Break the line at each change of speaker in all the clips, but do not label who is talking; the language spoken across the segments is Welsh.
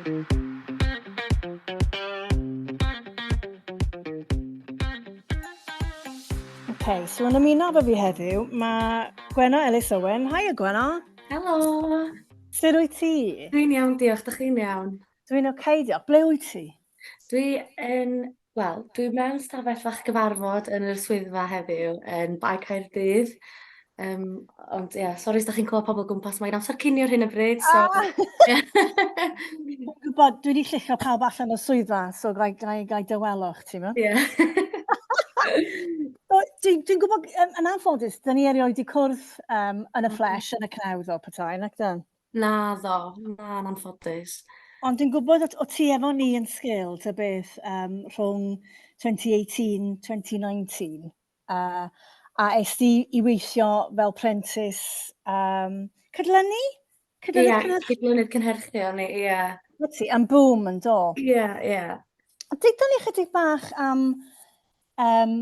OK, so yn ymuno efo fi heddiw, mae Gwenno Ellis Owen. Haia Gwenno.
Helo.
Sut wyt ti?
Dwi'n iawn, diolch. Dych chi'n iawn?
Dwi'n oce, okay, diolch. Ble wyt ti?
Dwi yn, wel, dwi mewn stafell fach gyfarfod yn yr swyddfa heddiw yn Bae Caerdydd. Um, ond ie, yeah, sori os da chi'n clywed pobl o gwmpas, mae'n amser cinio ar hyn o bryd, so...
Ah! Dwi'n gwybod, dwi wedi lluchio pawb allan o'r swyddfa, so gai, gai, gai dawelwch, ti'n meddwl?
Ie.
So, Dwi'n dwi gwybod, yn anffodus, dyn ni erioed wedi cwrdd um, yn y fflesh, yn y cnawd o petai, nac dyn?
Naddo, na, yn anffodus.
Ond dwi'n gwybod o ti efo ni yn sgil, ta beth, um, rhwng 2018, 2019, uh, a es di i weithio fel prentis um, cydlynu?
Cydlynydd yeah, cynhyrchu? Cydlynydd cynhyrchu o'n i, ie. Yeah.
Ti, am boom yn do?
Ie, yeah, ie. Yeah.
Deuda ni chydig bach am um,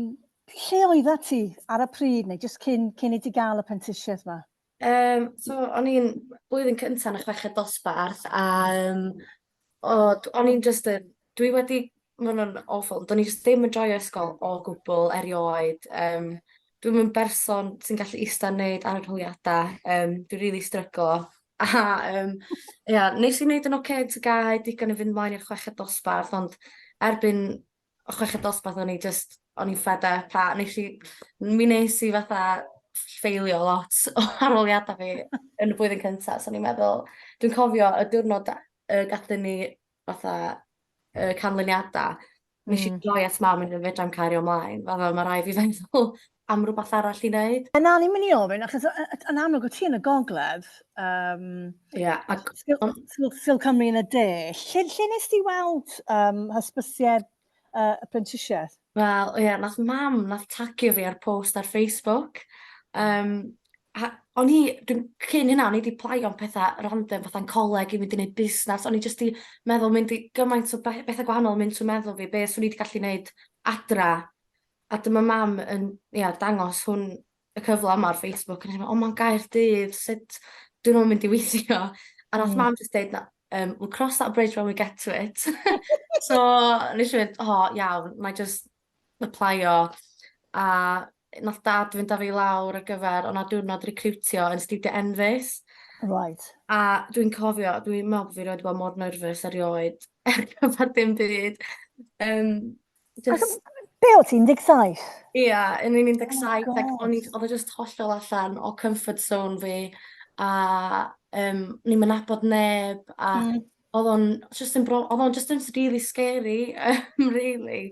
lle oedda ti ar y pryd, neu jyst cyn, cyn i ti gael y prentisiaeth yma?
Um, so, o'n i'n blwyddyn cyntaf yn y chweched dosbarth, a um, o, o'n i'n just yn, dwi wedi, ma' hwnna'n awful, ond o'n i just ddim yn joio ysgol o gwbl erioed. Um, dwi'm yn berson sy'n gallu ista wneud arholiadau, um, dwi'n really stryglo. A um, ia, nes i wneud yn ocê okay, TGAU, digon i fynd mlaen i'r chweched dosbarth, ond erbyn o chweched dosbarth o'n i jyst, o'n i'n fed up a nes i, mi nes i fatha ffeilio lot o arholiadau fi yn y blwyddyn cyntaf, so o'n i'n meddwl, dwi'n cofio y diwrnod y gathon ni fatha y canlyniadau, nes i droi at mam a mynd fedra i'm cario ymlaen, fatha ma' raid fi feddwl am rywbeth arall i wneud.
Na, o'n i'n mynd i ofyn, achos yn amlwg o ti yn y gogledd, um,
yeah, ac,
Sgil, Sgil Cymru yn y de, lle, lle nes ti weld um, hysbysiad uh, y prentisiaeth?
Wel, ie, yeah, nath mam, nath tagio fi ar post ar Facebook. Um, a o'n i, dwi'n, cyn hynna, o'n i wedi plaio am pethau random, fatha'n coleg i mynd i wneud busnes. O'n i jyst i meddwl mynd i gymaint o bethau gwahanol mynd trwy meddwl fi, be swn i wedi gallu wneud adra. A dyma mam yn, ia, dangos hwn, y cyfle yma ar Facebook, a nes i meddwl, o, mae'n Gaerdydd, sut dyn nhw'n mynd i weithio? A nath mm. mam just deud, na, um, we'll cross that bridge when we get to it. So, nes i fynd, o, oh, iawn, na i just applyo. A nath dad fynd â fi lawr ar gyfer, o'na diwrnod recruitio yn Studio Enfys.
Right.
A dwi'n cofio, dwi'n meddwl bod fi erioed wedi bod mor nervous erioed ar gyfer dim byd. Um,
just... Be o ti'n 17?
Ia, yeah, yn 17, oh ac o'n i, oedd o just hollol allan o comfort zone fi, a um, ni'n mynabod neb, a oedd o'n just yn, bro, oedd o'n just yn really scary, um, really.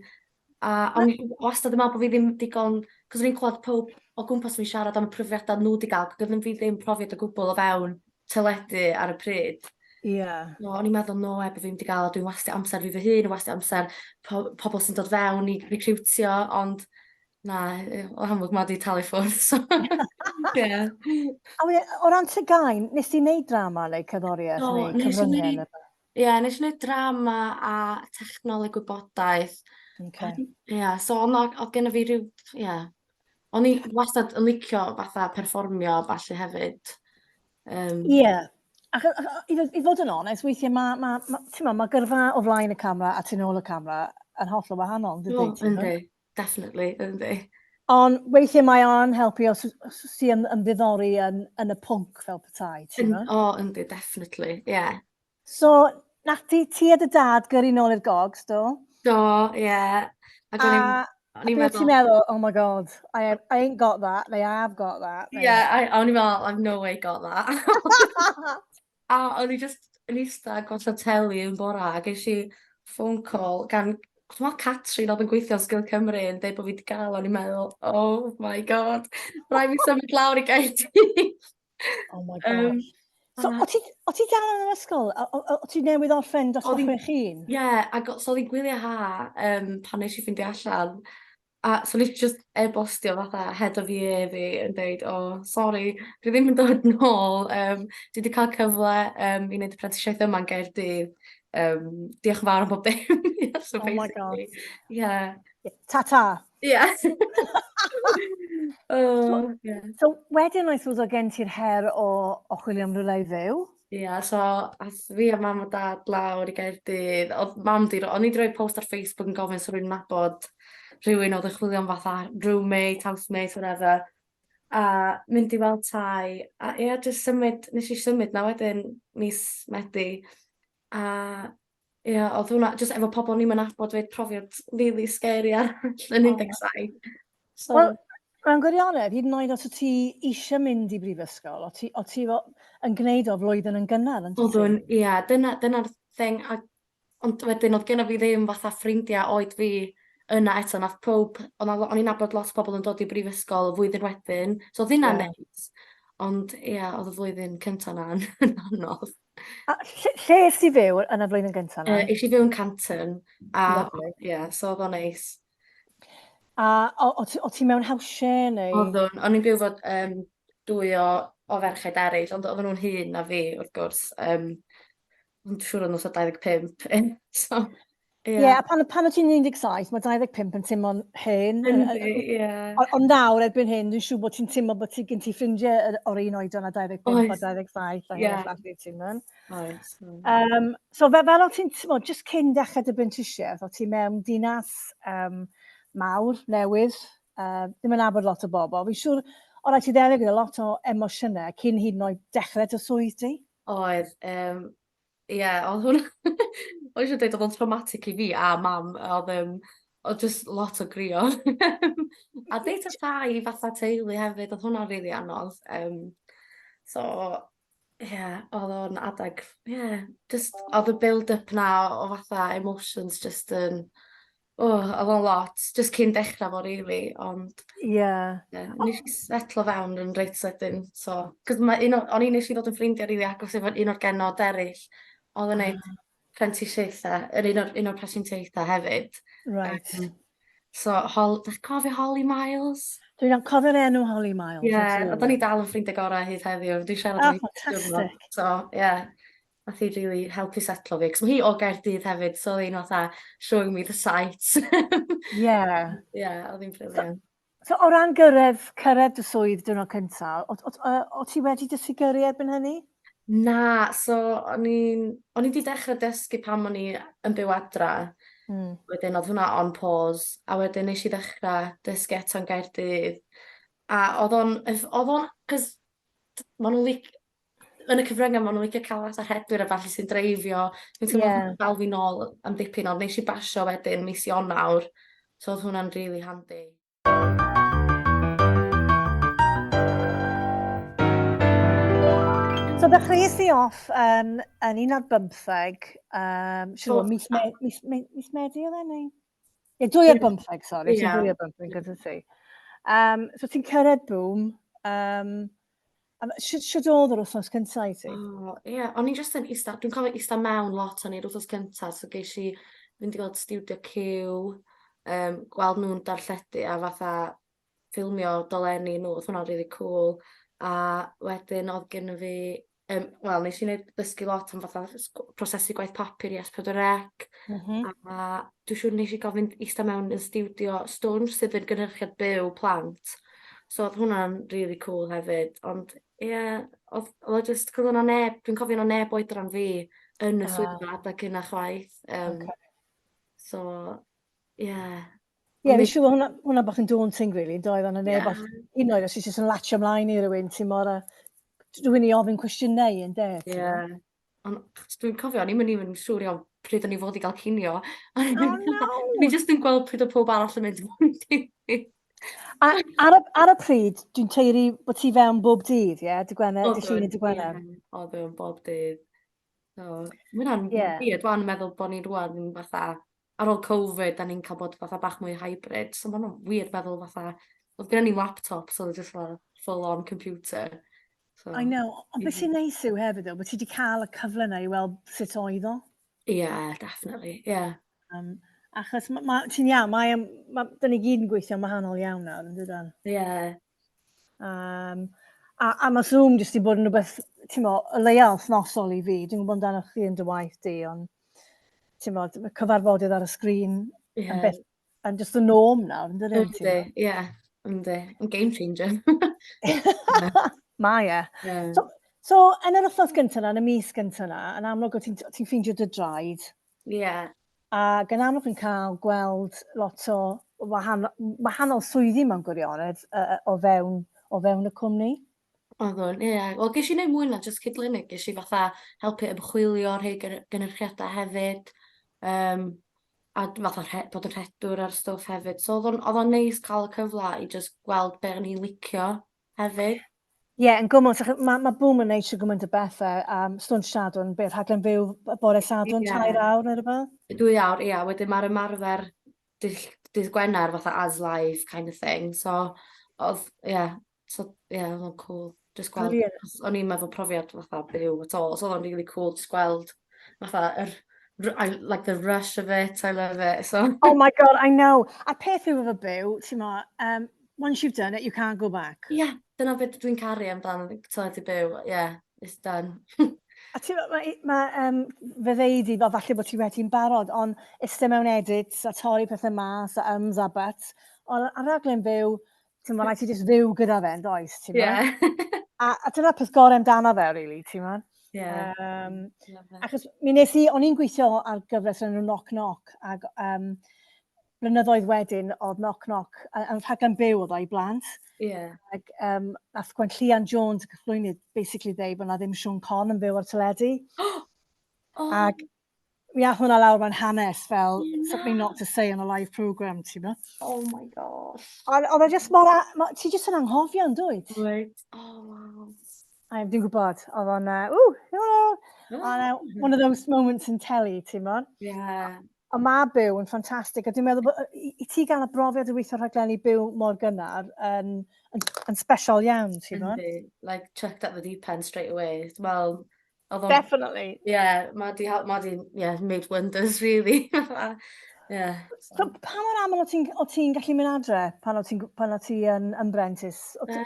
A o'n i wastad yn meddwl bod fi ddim digon, cos o'n i'n clywed pob o gwmpas fi'n siarad am y profiadau nhw wedi gael, ac oedd fi ddim profiad o gwbl o fewn teledu ar y pryd.
Ie. Yeah.
No, o'n i'n meddwl, no, e, bod fi'n wedi gael, dwi'n wastio amser fi fy hun, wastio amser po pobl sy'n dod fewn i recruitio, ond na, o amlwg mae wedi talu ffwrdd, so yeah.
A wedyn, o ran TGAU, nes ti wneud drama neu cerddoriaeth
Do,
neu cyfryngau?
Ie, yeah, nes i wneud drama a technoleg gwybodaeth.
Okay.
Ie, yeah, so oedd gen i fi rhyw, ie, yeah. O'n i wastad yn licio fatha perfformio falle hefyd.
Ie. Yeah. Ac, i, i fod yn onest, weithiau mae ma, ma, ma, ma gyrfa o flaen y camera a tu nôl y camera yn hollol wahanol,
dydy? O, yndi, definitely, yndi.
Ond weithiau mae o'n helpu os, os ti yn ymddiddori yn, yn y pwnc fel petai, ti'n
O, yndi, definitely, ie. Yeah.
So, nath ti, ti a dy dad gyrru nôl i'r gogs, do?
Do, ie. Yeah.
Ac o'n i'n O'n i'n meddwl... Ti'n meddwl, oh my god, I, have, I ain't got that, neu I have got that.
Neu... Yeah, I, o'n i'n meddwl, I've no way got that. A o'n i just yn eista gwatsio teli yn bora, a ges i phone call gan, dwi'n meddwl Catrin oedd yn gweithio yn Sgil Cymru yn dweud bod fi wedi gael, o'n i'n meddwl, oh my god, rhaid fi symud lawr i Gaerdydd.
Oh my gosh. So, o ti, o ti dal yn yr ysgol? O, o, o ti newydd orffen dosbarth 6 1?
Ie, yeah, ac so oedd hi'n gwylio ha um, pan nes i ffeindio allan. A so nes i just e-bostio fatha head of year fi yn deud, o, oh, sorry, dwi ddim yn dod nôl. Um, dwi wedi cael cyfle um, i wneud y prentisiaeth yma yn Gaerdydd. Um, diolch yn fawr am bob dim. Yeah,
so oh my god.
Yeah.
Ta-ta.
Yeah.
Oh, so, yeah. So wedyn, I suppose, oedd gen ti'r her o, o chwilio am rhywle i fyw?
Ia, so ath fi a mam a dad lawr i Gaerdydd. Oedd mam 'di ro-... O'n i 'di rhoi post ar Facebook yn gofyn 'sa rywun yn nabod rhywun oedd yn chwilio am fatha roommate, housemate, whatever. A mynd i weld tai a ia jyst symud, wnes i symud 'na wedyn mis Medi. A ia oedd hwnna jyst efo pobl o'n i'm yn nabod 'fyd, profiad rili scary arall yn 17.
So... Wel, mewn gwirionedd, hyd yn oed os wyt ti eisiau mynd i brifysgol, o ti, o ti fo, yn gwneud o flwyddyn yn gynnar, yn
Oeddwn, ia, dyna, dyna'r thing. A, ond wedyn oedd genna fi ddim fatha ffrindiau oed fi yna eto, nath pob, o'n i'n nabod lot o bobl yn dod i brifysgol y flwyddyn wedyn, so oedd hynna'n yeah. neis. Ond ia, oedd y flwyddyn cyntaf na'n anodd.
A lle, lle es ti fyw yn y flwyddyn gyntaf
'na? Es i fyw yn Canton a ie, so oedd o'n neis.
A o- o' ti o' ti mewn house share neu?
Oeddwn, o'n i'n byw efo yym dwy o o ferched eraill, ond oedden nhw'n hŷn na fi wrth gwrs, yym ond siŵr o'n nhw tua 25 so
Ie, yeah, a pan, pan o ti'n 17, mae 25 yn teimlo'n hen.
Yndi, ie.
Ond nawr, erbyn hyn, dwi'n siŵr bod ti'n teimlo bod ti gen ti ffrindiau o'r un oedran a 25 Oes. a 27 a hyn yeah. llall ti'n mynd.
Oes.
So fe, fel o ti'n, ti'n just cyn dechrau dy brentisiaeth, o ti mewn dinas mawr, newydd, ddim yn nabod lot o bobl. Fi'n siŵr, o rhaid ti ddelio gyda lot o emosiynau cyn hyd yn oed dechrau dy swydd di.
Oedd, Ie, oedd hwnna o'n i isio deud oedd o'n traumatic i fi a mam, oedd yym oedd jyst lot o grio. A deud tata i fatha teulu hefyd, oedd hwnna'n rili anodd. Yym so ie, oedd o'n adeg ie, jyst oedd y build-up 'na o fatha emotions jyst yn O, oedd o'n lot, jyst cyn dechrau fo rili, ond...
Ie.
Ie, wnes i setlo fewn yn reit sydyn, so... 'Cos ma' un o... o'n i wnes i ddod yn ffrindiau rili agos efo un o'r genod eraill oedd yn wneud prentisiaethau, yr un o'r un o'r prentisiaethau hefyd.
Reit.
So Hol-, dach chi'n cofio Holly Miles?
Dwi'n cofio'r enw Holly Miles.
Ie, yeah, oedden ni dal yn ffrindiau gorau hyd heddiw. Dwi'n siarad
oh, ffantastig.
So, ie. Yeah. Nath hi rili helpu setlo fi, 'cos ma' hi o Gaerdydd hefyd, so oedd hi'n fatha showing me the sights.
Ie.
Ie, oedd hi'n brilliant.
So, so o ran gyrraedd, cyrraedd dy swydd diwrnod cynta, o, o, o, o ti wedi dysgu gyrru erbyn hynny?
Na, so o'n i'n o'n i 'di dechrau dysgu pan o'n i yn byw adra. Wedyn oedd hwnna on pause, a wedyn nes i ddechrau dysgu eto yn Gaerdydd. A oedd o'n, oedd o'n, 'cos maen nhw'n lic-, yn y cyfryngau maen nhw'n licio cael fatha rhedwyr a ballu sy'n dreifio. Dwi'n teimlo yeah. dal fi nôl am dipyn, ond nes i basio wedyn mis Ionawr, so oedd hwnna'n really handy.
So ddechreuais i off yn un ar bymtheg, siŵr o mis, me, mis, me, mis Medi oedd e, neu? Ie, 2 ar 15, sori, ti'n 2 ar 15 gyda ti. So ti'n cyrraedd Boom, a shwt oedd yr wythnos cyntaf i ti?
O, ie, yeah, o'n i jyst yn ista, dwi'n cofio ista mewn lot o'n i'r wythnos cyntaf, so ges i fynd i gweld Studio Q, gweld nhw'n darlledu a fatha ffilmio dolenni nhw, oedd hwnna'n really cool. A wedyn oedd gen fi, wel, nes i wneud dysgu lot am fatha prosesu gwaith papur i S4C. A dwi'n siŵr nes i gofyn ista mewn yn stiwdio Stwnsh, sydd yn gynhyrchiad byw plant. So oedd hwnna'n really cool hefyd. Ond ie, yeah, oedd oedd o just, cos o'na neb, dwi'n cofio o'na neb oedran fi yn y swyddfa adeg hynna chwaith. So, ie. Yeah.
Ie, yeah, fi'n siŵr bod hwnna bach yn daunting, really, yn doedd, ond neb off, un oed os ti jyst yn latio ymlaen i rywun, ti'n mor, rhywun i ofyn cwestiynau yn de.
Ie. Yeah. Ond dwi'n cofio, o'n i'm yn even siŵr iawn pryd o'n i fod i gael cinio.
Oh no!
O'n i jyst yn gweld pryd oedd pob arall yn mynd mewn i.
A ar y pryd, dwi'n teiri bod ti fewn bob dydd, ie? Yeah? Dy Gwener, dy Llun i dy Gwener?
Oedd o'n bob dydd. So, mae hwnna'n weird wan meddwl bod ni'n rwan yn fatha, ar ôl Covid, da ni'n cael bod fatha bach mwy hybrid. So mae'n weird meddwl fatha, oedd gen ni laptop, so oedd just fatha full on computer.
So, I know, ond beth sy'n neis yw hefyd, bod ti wedi cael y cyfle yna i weld sut oedd o.
Yeah, definitely, yeah.
Achos ma, ma, ti'n iawn, mae, ma, da ni gyd yn gweithio'n wahanol iawn nawr, yn dydyn?
Yeah.
A mae Zoom jyst i bod yn rhywbeth, ti'n mo, y leia wythnosol i fi. Dwi'n gwybod amdano chi yn dy waith di, ond ti'n mo, cyfarfodydd ar y sgrin yn beth, yn just y norm nawr, yn dydyn?
Yndi, ie, yndi. Yn game changer.
Mae e.
Yeah.
So, So, yn yr wythnos gyntaf yna, yn y mis gyntaf yna, yn amlwg o ti'n ti ffeindio dy draed.
Ie. Yeah.
Ac yn amlwg yn cael gweld lot o wahanol, wahanol swyddi mewn gwirionedd o fewn y cwmni.
Oeddwn, ie. Yeah. Wel, ges i wneud mwy na jyst cydlynu, ges i fatha helpu ymchwilio rhai gynyrchiadau hefyd, a fatha bod yn rhedwr ar stwff hefyd. So oedd o'n neis cael y cyfle i just gweld be o'n i'n licio hefyd.
Ie, yeah, yn gwmws. Mae ma Boom yn neud siw gymaint o bethau. Stwnt Sadwrn, beth, rhaglen fyw bore Sadwrn, 3 awr neu rhywbeth?
2 awr, ia. Yeah. Wedyn mae'r ymarfer dydd Gwener fatha as live kind of thing. So, oedd, ie, yeah, so, ie, yeah, oedd o'n cool. Just gweld, o'n i'n meddwl profiad fatha byw at all, so oedd o'n really cool just gweld fatha yr, I, like the rush of it, I love it. So.
Oh my God, I know. A peth yw efo byw, ti'n mo, once you've done it, you can't go back.
Ie, yeah, dyna beth dwi'n caru amdano teledu byw. Yeah, it's done.
A ti'n mae, ma, fe ddeud i, fel falle bod ti wedi'n barod, ond eistedd mewn edits a torri pethau mas a ums a buts. Ond ar raglen fyw, ti'n mo, rhaid ti just fyw gyda fe, yn does, ti'n mo?
Yeah.
A dyna'r peth gorau amdano fe, really, ti'n mo?
Yeah.
Achos mi nes i, o'n i'n gweithio ar gyfres yn Knock Knock, ac blynyddoedd wedyn oedd Knock Knock, yn rhaglen byw oedd o i blant. Ac nath Gwenllian Jones, y cyflwynydd, basically dweud bod na ddim Siôn Corn yn byw ar teledu.
Oh.
Ac mi ath hwnna lawr mewn hanes fel something not to say on a live programme, ti'n mo?
Oh my gosh.
Ond oedd e just mor... Ti just yn anghofio, yn dwyt?
Right. Oh, wow.
A dwi'n gwybod, oedd o'n... Ww, oh, one of those moments in telly, ti'n mo?
Yeah.
Ond mae byw yn ffantastig, a dwi'n meddwl bod i ti gael y brofiad o weithio rhaglenni byw mor gynnar yn special iawn, ti'n mo?
Yndi. Like, chucked at the deep end straight away. Well, oedd o'n...
Definitely.
Yeah, ma di, yeah, made wonders, really. Yeah.
So, pa mor aml o ti'n gallu mynd adre pan o ti yn brentis? O ti'n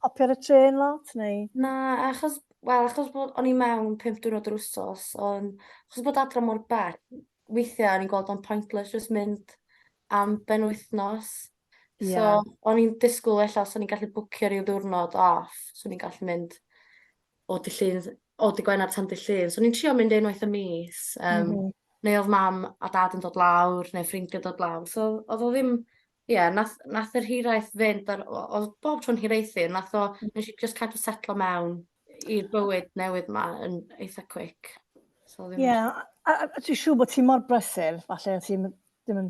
hopio ar y trên lot, neu?
Na, achos, wel, achos bod o'n i mewn 5 diwrnod yr wsos, ond achos bod adre mor bell, weithiau o'n i'n gweld o'n pointless just mynd am benwythnos. So, o'n i'n disgwyl ella os o'n i'n gallu bwcio rhyw ddiwrnod off, so o'n i'n gallu mynd o dy Llun, o dy Gwener tan dy Llun. So o'n i'n trio mynd unwaith y mis. Neu oedd mam a dad yn dod lawr, neu ffrindiau dod lawr. So oedd o ddim, ie, yeah, nath yr hiraeth fynd, ar, oedd bob tro'n hiraethu, nath o, nes i just kind of setlo mewn i'r bywyd newydd ma yn eitha quick. So,
ddim. Ie, yeah, a dwi'n siŵr bod ti mor brysur, falle ti'n ddim yn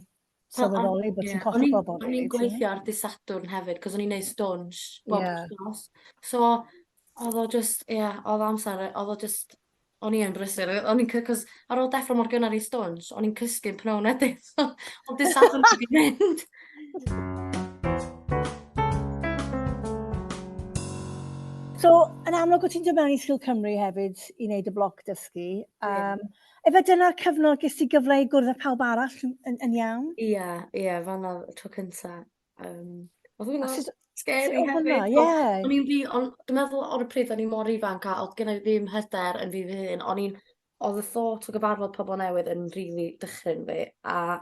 sylweddoli bod ti'n colli bobl.
O'n i'n gweithio ar dydd Sadwrn hefyd, cos o'n i'n neud stwnsh bob wythnos. So, oedd o just, ie, yeah, oedd amser, oedd o just, o'n i yn brysur. O'n i'n, cos ar ôl deffro mor gynnar i stwnsh, o'n i'n cysgu'n pnawn wedyn. So, oedd dydd Sadwrn wedi mynd.
So, yn amlwg, o ti'n dod mewn i Sgil Cymru hefyd i wneud y bloc dysgu. Efe dyna'r cyfnod ges ti gyfle i gwrdd â pawb arall yn iawn?
Ie, fan'na tro cynta. Oedd hwnna scary
sut oedd hwnna?
Hefyd.
Ie.
O'n i'n fi, ond dwi'n meddwl ar y pryd o'n i mor ifanc a oedd gen i ddim hyder yn fi fy hun. Oedd y thought o gyfarfod pobl newydd yn really dychryn fi. A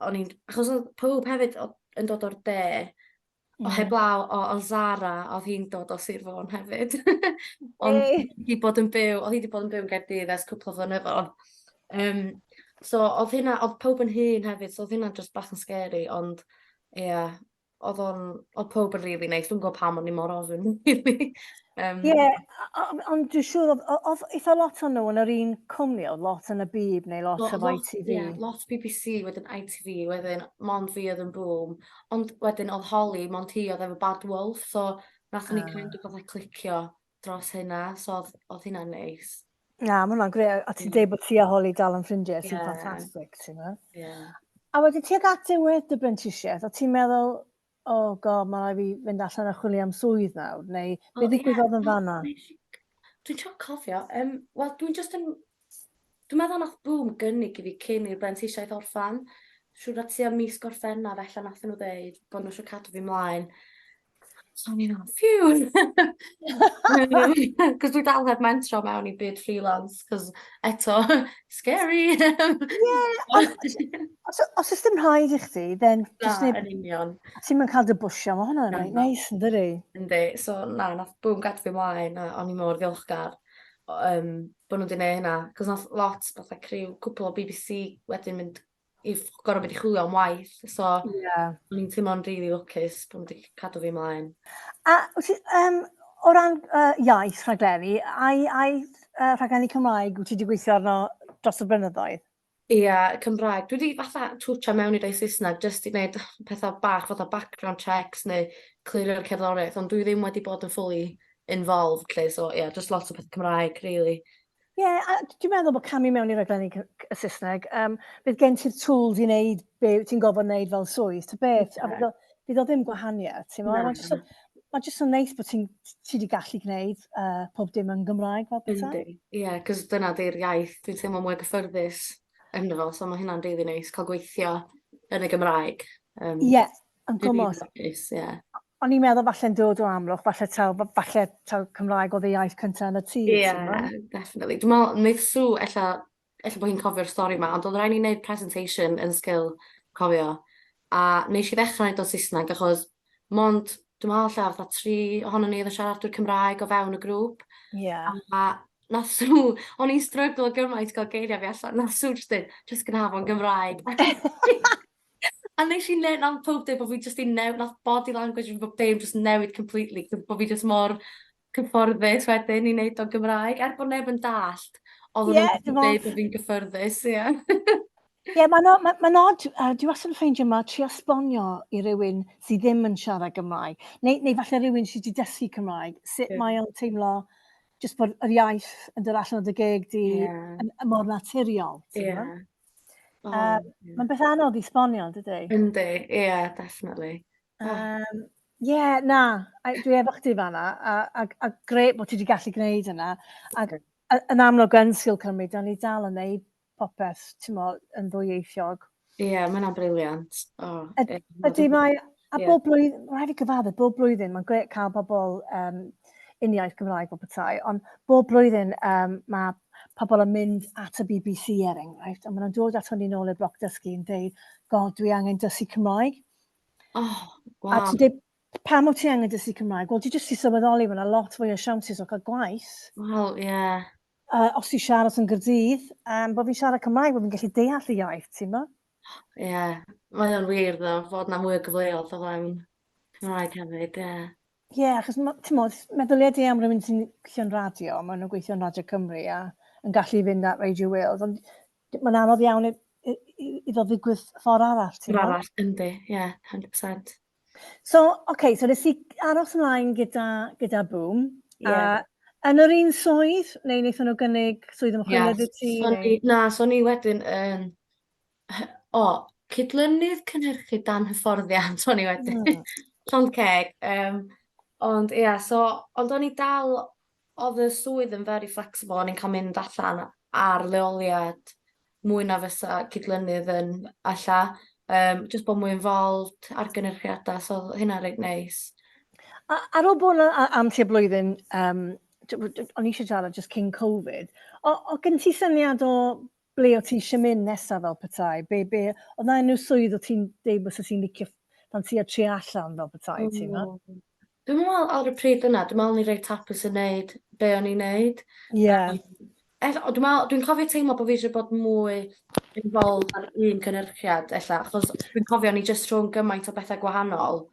o'n i'n, achos oedd pawb hefyd yn dod o'r de, o heblaw o Zara, oedd hi'n dod o Sir Fôn hefyd. Ond hi bod yn byw, oedd hi wedi bod yn byw yn Gaerdydd ers cwpl o flynyddoedd. So oedd hynna, oedd pawb yn hŷn hefyd, so oedd hynna just bach yn scary, ond ie, yeah, oedd pawb yn really nice. Dwi'n gwybod pam o'n i mor ofn, really.
Ie, ond dwi'n siŵr, oedd eitha lot o'n nhw yn yr un cwmni, oedd lot yn y Bib neu lot o ITV.
Ie, yeah, lot BBC, wedyn ITV, wedyn mond fi oedd yn Boom. Ond wedyn oedd Holly, mond hi oedd efo Bad Wolf, so nathon ni kind of fatha clicio dros hynna, so oedd hynna'n neis.
Na, mae hwnna'n grêt. A ti'n deud bod ti a Holly dal yn ffrindiau, sy'n ffantastig, ti'n meddwl?
Ie.
A wedyn tuag at diwedd dy brentisiaeth, o ti'n meddwl, "Oh God, mae rhaid fi fynd allan a chwilio am swydd nawr," neu
O,
be
ie,
ddigwyddodd yn
na,
fanna?
Dwi'n trio cofio. Wel, dwi'n just yn... Dwi'n meddwl nath Boom gynnig i fi cyn i'r brentisiaeth orffan. Siŵr na tua mis Gorffennaf ella nath nhw ddeud bod nhw eisiau cadw fi mlaen. So o'n i'n meddwl, phew! Cos dwi dal heb mentro mewn i byd freelance, cos eto, scary!
Ie, ond os oes dim rhaid i chdi, then
just Na, yn union.
Ti'n mynd cael dy bwysio, mae hwnna'n reit neis, yn dydi?
Yndi, so na, nath Boom gadw fi mlaen, a o'n i mor ddiolchgar bod nhw wedi gwneud hynna. Cos nath lot, fatha criw, cwpl o BBC wedyn mynd i gorfod mynd i chwilio am waith, so o'n i'n teimlo'n rili lwcus bod nhw wedi cadw fi mlaen.
A wyt ti, o ran iaith rhaglenni, ai rhaglenni Cymraeg wyt ti wedi gweithio arno dros y blynyddoedd?
Ia, Cymraeg. Dwi wedi fatha twtsio mewn i rei Saesneg jyst i wneud pethau bach fatha background checks neu clirio'r cerddoriaeth, ond dwi ddim wedi bod yn fully involved 'lly, so ie, just lot o pethau Cymraeg, really.
Ie, a dwi'n meddwl bod camu mewn i raglenni y Saesneg, bydd gen ti'r tools i wneud be ti'n gorfod wneud fel swydd, ta beth, a fydd o ddim gwahaniaeth, ti'n meddwl? Mae jyst ma jyst yn neis bod ti'n ti wedi gallu gwneud pob dim yn Gymraeg fel
petai. Yndi, ie, cos dyna di'r iaith dwi'n teimlo mwy gyffyrddus ynddo fo, so mae hynna'n rili neis cael gweithio yn y Gymraeg.
Ie, yn gwmws.
Rili lwcus, ie.
O'n i'n meddwl falle'n dod o Amlwch, falle taw Cymraeg oedd y iaith cyntaf yn y tŷ.
Ie, yeah, definitely. Dwi'n meddwl, wneith Sue, ella bod hi'n cofio'r stori yma, ond oedd rhaid ni wneud presentation yn sgil cofio. A nes i ddechrau wneud o'n Saesneg, achos mond, dwi'n meddwl ella fatha 3 ohonon ni oedd yn siaradwyr Cymraeg o fewn y grŵp. A nath Sue, o'n i'n stryglo gymaint gael geiriau fi allan, nath Sue just dweud, just gonna have o'n Gymraeg. A nes i nath pawb dweud bod fi jyst i newid, nath body language fi bob dim jyst newid completely, bod fi jyst mor cyfforddus wedyn i wneud o'n Gymraeg, er bod neb yn dallt, oedd nhw'n dweud bod fi'n gyffyrddus, ie.
Ie, mae'n ma odd, dwi wastad yn ffeindio ma trio esbonio i rywun sydd ddim yn siarad Gymraeg, neu falle rhywun sydd wedi dysgu Cymraeg, sut mae o'n teimlo jyst bod yr iaith yn dod allan o dy geg di yn mor naturiol.
Ie.
Mae'n beth anodd i esbonio, dydy?
Yndi, ie, yeah, definitely.
Ie, na, dwi efo chdi fan'na, a grêt bod ti wedi gallu gwneud yna. Ac yn amlwg yn Sgil Cymru, da ni dal yn neud popeth, ti'n mo, yn ddwyieithiog.
Ie, yeah, mae hwnna'n brilliant. Oh,
Ydy, mae, a bob blwyddyn, rhaid fi gyfadde, bob blwyddyn, mae'n grêt cael pobl uniaith Gymraeg o petai, ond bob blwyddyn mae pobl yn mynd at y BBC er enghraifft, a maen nhw'n dod ato ni nôl i'r bloc dysgu yn dweud, God, dwi angen dysgu Cymraeg.
Oh, wow.
A ti'n dweud, pam wyt ti angen dysgu Cymraeg? Wel, ti jyst i sylweddoli, mae yna lot fwy o siawnsys o cael gwaith.
Wel, ie. Yeah.
Os ti'n siarad yn Gaerdydd, bod fi'n siarad Cymraeg, bod fi'n gallu deall y iaith, ti'n mo?
Ie, yeah, mae o'n wir, ddo, fod na mwy o gyfleoedd o fewn Cymraeg hefyd, ie.
Ie, yeah, achos ti'n modd, meddyliau di am rhywun sy'n gweithio'n radio, maen nhw'n gweithio'n Radio Cymru a yn gallu fynd at Radio Wales, ond mae'n anodd iawn iddo ddigwydd ffordd arall, ti'n
modd? Arall, yndi, ie, yeah, 100%.
So, oce, okay, so nes i aros ymlaen gyda Boom.
Yeah.
A yn yr un swydd, neu wnaethon nhw gynnig swydd ymchwilydd i ti?
So ni, na, so ni wedyn yn... O, cydlynydd cynhyrchu dan hyfforddiant o'n i wedyn. Llond ceg. Ond ia, so, ond o'n i dal, oedd y swydd yn very flexible, o'n i'n cael mynd allan ar leoliad mwy na fysa cydlynydd yn alla. Just bod mwy involved ar gynhyrchiadau, so oedd hynna reit neis.
A, ar ôl bod yna am tua blwyddyn, o'n i eisiau siarad just cyn Covid, o gen ti syniad o ble o ti eisiau mynd nesaf fel petai? Oedd na unrhyw swydd o ti'n deud bysa ti'n licio ffansi a trio allan fel petai, ti'n meddwl?
Dwi'n meddwl ar y pryd yna, dwi'n meddwl o'n i reit hapus yn neud be o'n i'n neud. Dwi'n meddwl, dwi'n cofio teimlo bod fi eisiau bod mwy involved ar un cynhyrchiad, ella, achos dwi'n cofio o'n i jyst rhwng gymaint o bethau gwahanol.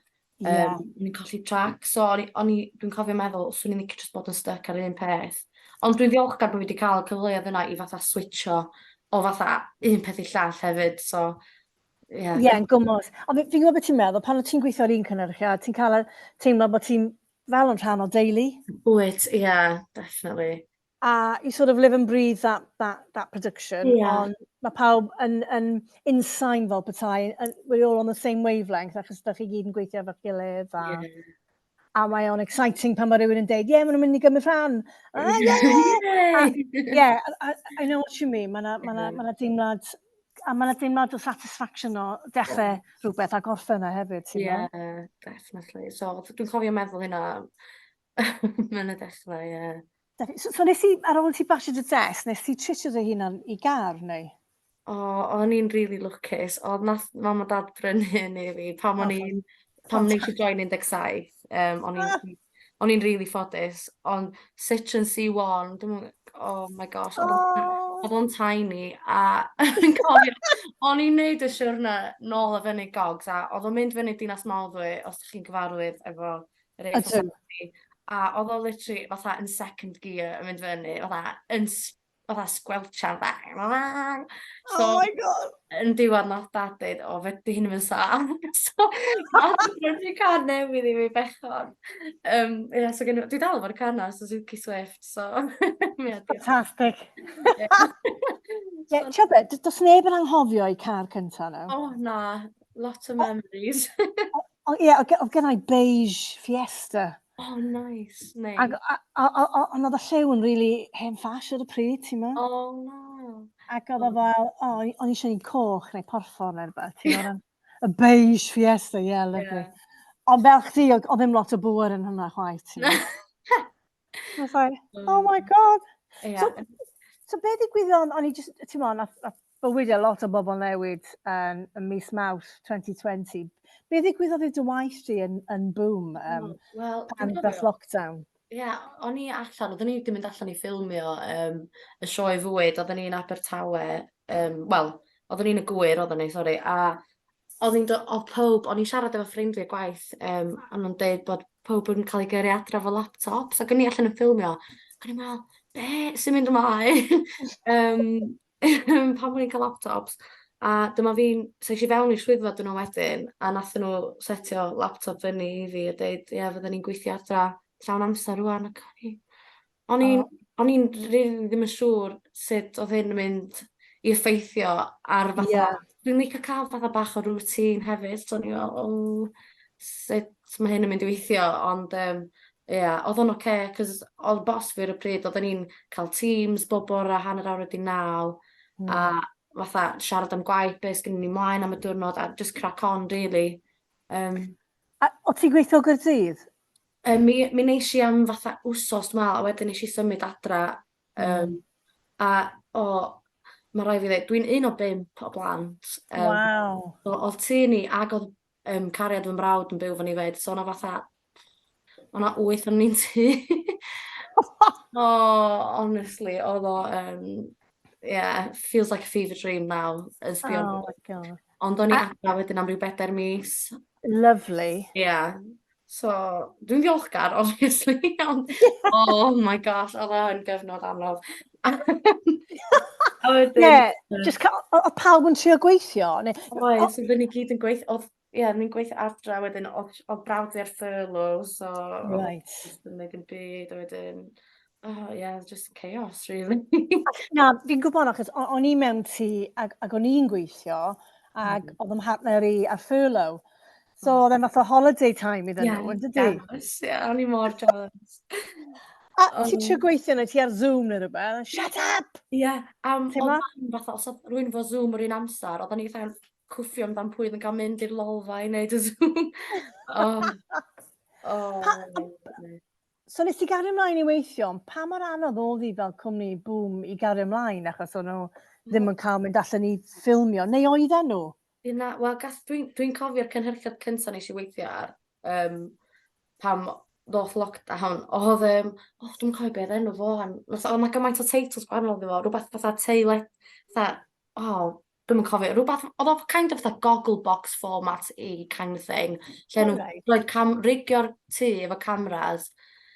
O'n i'n colli track, so dwi'n cofio meddwl, swn i'n licio jyst bod yn stuck ar un peth. Ond dwi'n ddiolchgar bod fi wedi cael y cyfleoedd yna i fatha switcho o fatha un peth i llall hefyd, so ie.
Ie, yn gwmws. Ond fi'n gwybod beth ti'n meddwl, pan wyt ti'n gweithio ar un cynhyrchiad, ti'n cael y teimlo bod ti'n fel yn rhan o deulu.
Wyt, ie, yeah, definitely.
A you sort of live and breathe that production, ond mae pawb yn unsain fel petai, and we're all on the same wavelength, achos da chi gyd yn gweithio efo'ch gilydd, a mae o'n exciting pan mae rhywun yn deud, ie, yeah, maen nhw'n mynd i gymryd rhan. Ah, yeah! Yeah, I know what you mean. Mae 'na deimlad A mae yna deimlad o satisfaction o dechrau rhywbeth a gorffen e hefyd, ti'n
Ie, yeah, definitely. So, dwi'n cofio meddwl hynna yn y dechrau, ie.
Yeah. So nes i, ar ôl ti basio dy dest, nes ti tritio dy hunan i gar, neu?
O, o'n i'n really lwcus. Oedd nath mam a dad brynu hyn i fi pan o'n i'n pan nes i join 17. O'n i'n really ffodus, ond Citroen C1, dwi'n oh my gosh, oedd o'n tiny, a dwi'n cofio, o'n i'n neud y siwrna nôl a fyny Gogs, a oedd o'n mynd fyny Dinas Mawddwy, os ydych chi'n gyfarwydd efo yr A40, a oedd o literally fatha yn second gear yn mynd fyny, fatha yn fatha squelchan, fatha.
So, oh my God!
Yn diwedd nath dad deud, "O, fe di hyn yn saff." So, nath o brynu car newydd i fi bechod. Yeah, so gen, dwi dal efo'r car na, Suzuki Swift, so
yeah. Fantastic. Yeah, ti'n beth, does neb yn anghofio i car cynta nhw.
Oh, na, lot of memories.
O, ie, oedd gen i beige Fiesta.
Oh, nice, nice.
Ac ond oedd y lliw yn really hen ffash ar y pryd, ti'n meddwl?
Oh, no.
Ac oedd o fel, o, o'n i eisiau un coch neu porffor neu rhywbeth, ti'n meddwl? Y beige Fiesta, yeah, lovely. Yeah. Ond fel chdi, oedd ddim lot o bŵer yn hwnna chwaith, ti'n meddwl? I was like, "Oh my God."
Yeah.
So be ddigwyddodd, o'n i just, ti'n meddwl, nath bywydau lot o bobl newid yn mis Mawrth 2020. Be ddigwyddodd i dy waith di yn Boom
Wel,
pan ddath lockdown?
Ie, yeah, o'n i allan, oedden ni wedi mynd allan i ffilmio y sioe fwyd, oedden ni'n Abertawe, wel, oedden ni'n y Gwyr, oedden ni, sori, a oedd ni'n oedd pawb, o'n i'n siarad efo ffrindiau gwaith, a nhw'n deud bod pawb yn cael ei gyrru adre efo laptops, ac o'n i allan yn ffilmio, ac o'n i'n meddwl, "Be sy'n mynd ymlaen? Pam bod ni'n cael laptops?" A dyma fi'n, so es i fewn i'r swyddfa dyn nhw wedyn, a nathon nhw setio laptop fyny i fi a deud, "Ie, fydden ni'n gweithio adra llawn amser rŵan," ac o'n i'n rili ddim yn siŵr sut oedd hyn yn mynd i effeithio ar fatha dwi'n licio cael fatha bach o routine hefyd, so o'n i'n meddwl, "O, sut mae hyn yn mynd i weithio?" Ond ie, oedd o'n ocê, cos oedd boss fi ar y pryd, oedden ni'n cael Teams bob bore 9:30, a fatha siarad am gwaith, beth sgynnon ni mlaen am y diwrnod, a just crack on, really.
A o ti'n gweithio o Gaerdydd?
Mi wnes i am fatha wsos, dwi'n meddwl, a wedyn nes i symud adra. A o, mae rhaid fi ddweud, dwi'n un o bump o blant. So, oedd tŷ ni ac oedd cariad fy mrawd yn byw fyny fyd, so o'na fatha, o'na wyth o'n ni'n tŷ. Oh, honestly, oedd o, yeah, feels like a fever dream now. Yn sbio.
Oh my God.
Ond o'n i adra wedyn am ryw 4 mis.
Lovely.
Yeah. So, dwi'n ddiolchgar, obviously, ond, oh my gosh, oedd o'n gyfnod anodd. A wedyn
Ie, just oedd pawb yn trio gweithio? Neu,
Oes, oedden ni gyd yn gweithio, oedd, ie, ni'n gweithio adra, wedyn oedd brawd fi ar furlough, so oedd just yn neud yn byd, a wedyn, oh yeah, just chaos, really.
Na, fi'n gwybod achos o'n i mewn tŷ ac o'n i'n gweithio ac oedd 'y mhartner i ar furlough. So oedd e'n fath o holiday time iddyn nhw, yn dydy?
Jealous, ie, o'n i mor jealous.
A ti'n trio gweithio neu ti ar Zoom neu rhywbeth? "Shut up!"
Ie, am
Ti'n
oedd
ma?
mam fatha, os oedd rhywun efo Zoom yr un amser, oedden ni fatha'n cwffio amdan pwy oedd yn cael mynd i'r lolfa i wneud y Zoom. Oh. Oh.
So nes ti gario ymlaen i weithio, ond pa mor anodd oedd hi fel cwmni Boom i gario ymlaen achos o'n nhw ddim yn cael mynd allan i ffilmio, neu oedden nhw?
Ie, na, wel, dwi'n cofio'r cynhyrchiad cyntaf nes i weithio ar, pam ddoth lockdown, oedd, oh, dwi'n cofio beth enw fo, oedd 'na gymaint o teitls gwahanol iddo fo, rhywbeth fatha teile, fatha, oh, dwi'm yn cofio, rhywbeth, oedd o kind of fatha Gogglebox format i kind of thing, lle nhw'n rhoi rigio'r tŷ efo cameras,